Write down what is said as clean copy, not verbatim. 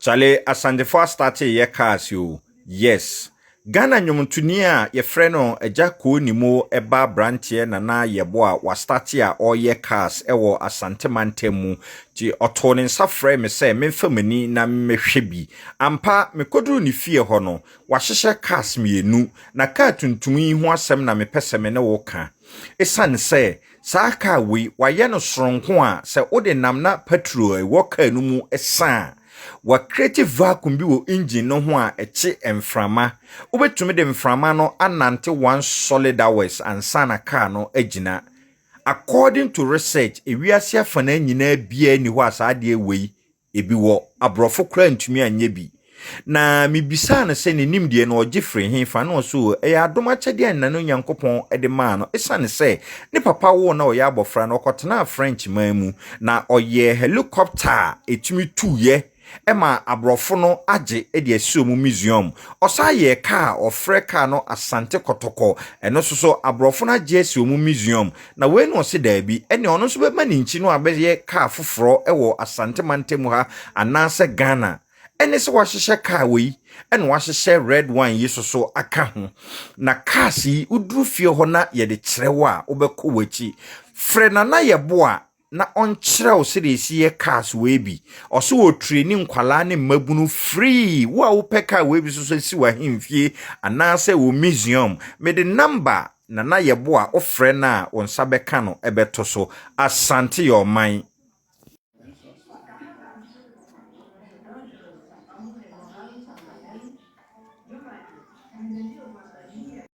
Chale, Asantefo astarte yɛ cars o. Yes. Ghana nnwomtoni a yɛfrɛ no Agya Koo Nimo ba aberanteɛ Nana Yeboah a wastarte a ɔreyɛ cars wɔ Asante mantam mu. Nti ɔtoo ne nsa frɛɛ me sɛ memfa m'ani na memmɛhwɛ bi. Ampa, mekɔduruu ne fie hɔ no, wahyehyɛ cars mmienu. Na car tuntum yi ho asɛm na mepɛ sɛ me ne wo ka. Esiane sɛ saa kaa wei wɔayɛ no soronko a sɛ wode nam na patrol a ɛwɔ kaa no mu sa a, wɔakreti vacuum bi wɔ engine no ho a ɛkye mframa. Wobɛtumi de mframa no anante one solid hours ansa na kaa no agyina. According to research, ewiase afanaa nyinaa biara nni hɔ a saa adeɛ wei ebi wɔ. Aborɔfo koraa ntumi anyɛ bi. Na mebisaa no sɛ ne nimdeɛ no ɔgye firi he fa na ɔse o ɛyɛ adom akyɛdeɛ a Nana Onyankopɔn de maa no ɛsiane sɛ ne papa woo na ɔyɛ abɔfra no ɔkɔtenaa French man mu na ɔyɛɛ helicopter a ɛtumi tuiɛ ma aborɔfo no agye de asi wɔn museum. Ɔsan yɛɛ kaa a ɔfrɛ kaa no Asante Kɔtɔkɔ ɛno nso so aborɔfo no agye asi wɔn museum. Na wei na ɔse daabi ɛnneɛ ɔno nso bɛma ne nkyi no abɛyɛ kaa foforɔ wɔ Asante mantam ha anaasɛ Ghana. Ɛne sɛ wahyehyɛ kaa wei ɛna wahyehyɛ red one yi soso aka ho. Na cars yi woduru fie hɔ na yɛde kyerɛ wo a wobɛkɔ w'akyi. Frɛ Nana Yeboah na ɔnkyerɛ wo sɛdeɛ ɛsi yɛ cars wei bi. Ɔso wɔ nkwalaa ne mmabunu free. Wo a wopɛ car wei bi soso si w'ahemfie anaasɛ wɔ museum. Mede number Nana Yeboah wofrɛ no a wo nsa bɛka no ɛbɛto so. Asante yɛ ɔman.